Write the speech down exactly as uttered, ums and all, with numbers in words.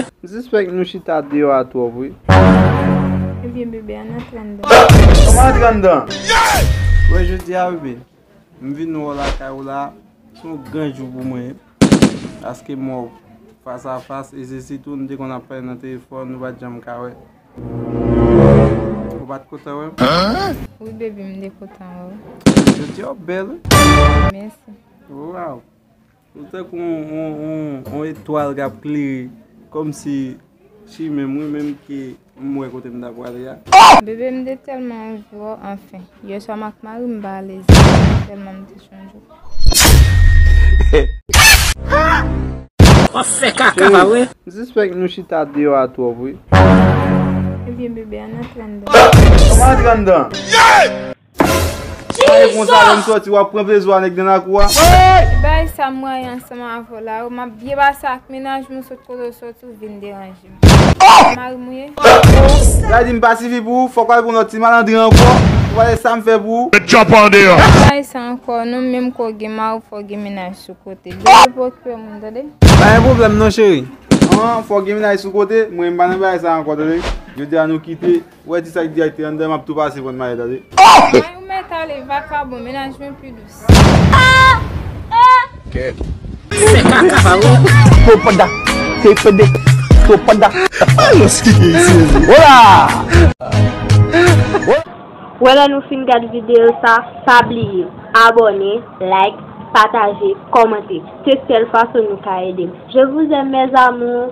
M sispèk nou chita deyò a twòp, wi. Ebyen, bebe, ann antre anndan. Kòman antre anndan? Wè, jodi a, bebe, m vin wè w lakay ou la. Se yon gran jou pou mwen. Paske m wè w fas a fas, e se sitou nou te konn ap pale nan telefòn, nou pa t janm ka wè. Ou pa t kontan wè m? Wi, bebe, m te kontan wè w. Jodi a w bèl, wi. Mèsi. Waw. Ou tankou yon, yon, yon, yon etwal k ap klere, kòmsi chimen m, wi, menm ke m wè kote m ta prale a. Bebe, m te tèlman anvi wè w, anfen. Yè swa m ak mari m pa alèz, tèlman m te chanje w. W ap fè kaka pa vre? M sispèk nou chita deyò a twòp, wi. Ebyen, bebe, ann antre anndan. Kòman antre anndan? Ay, konsa lè m sòti, w ap pran plezi w a nèg nan lakou a. Bay sa m rayi ansanm avè w la, yo, m ap byen pase ak mennaj mwen, sot kote w soti, ou vin deranje m. Mari m ou ye? Gade, m pa sifi pou ou, fòk w al pran lòt ti malandren ankò. Ou pa wè sa m fè pou ou. Met tchòp an deyò. Bay sa ankò, non, menm kò gen mari, fò gen mennaj sou kote. Bebe, pa okipe moun, tande? Pa gen pwoblèm non, cheri. An, fò gen mennaj sou kote, mwen m pa nan bagay sa ankò, tande. Jodi a nou kite, ou wè ti sa k dirèk te anndan, m ap tou pase pran mayo, tande. Ay, ou mèt ale, vakabon, mennaj mwen pi dous. Fè kaka pa vre? Topada, tepede, topada. Alos ki gen sezi. Ola! Wè lè nou fin gad videyo sa, pa bliye abòne, like, pataje, kòmante. Se sèl fason nou ka ede m. Je vous aime, mes amours.